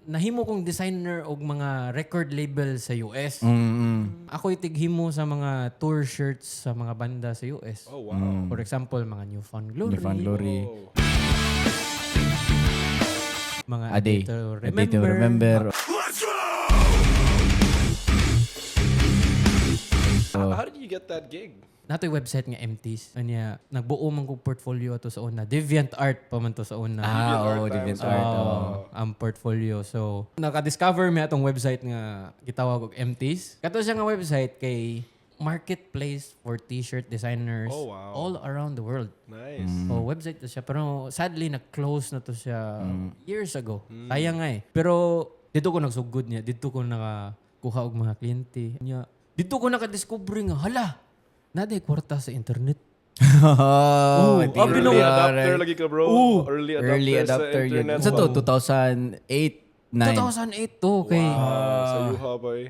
Nahimo kong designer og mga record label sa US. Ako itighimo sa mga tour shirts sa mga banda sa US. Oh, wow. For example, mga New Found Glory, New Found Glory. Oh. Mga A Day. to A Day to Remember. Remember. How did you get that gig? Natoy website nga MTs. Anya, nagbuo man kog portfolio ato sa una. Deviant Art pa man to sa una. Ah, oh, DeviantArt Deviant times. Art. Oo, Oh. ang portfolio. So, naka-discover mi atong website nga gitawag og MTs. Kato siya nga website kay marketplace for t-shirt designers Oh, wow. all around the world. Nice. So, website to siya. Pero sadly, nag-close na to siya years ago. Sayang nga eh. Pero dito ko nagsugod niya. Dito ko nakakuha og mga kliyente. Niya, dito ko nakadiscover nga, hala, naday kwarta sa internet. Oh, Oh, abi Early no- adapter lagi ka, bro. Early adapter, Early adapter sa yun. internet. Sa to, 2008, 9. 2008 to. Kay, Wow, sa yuha pa eh.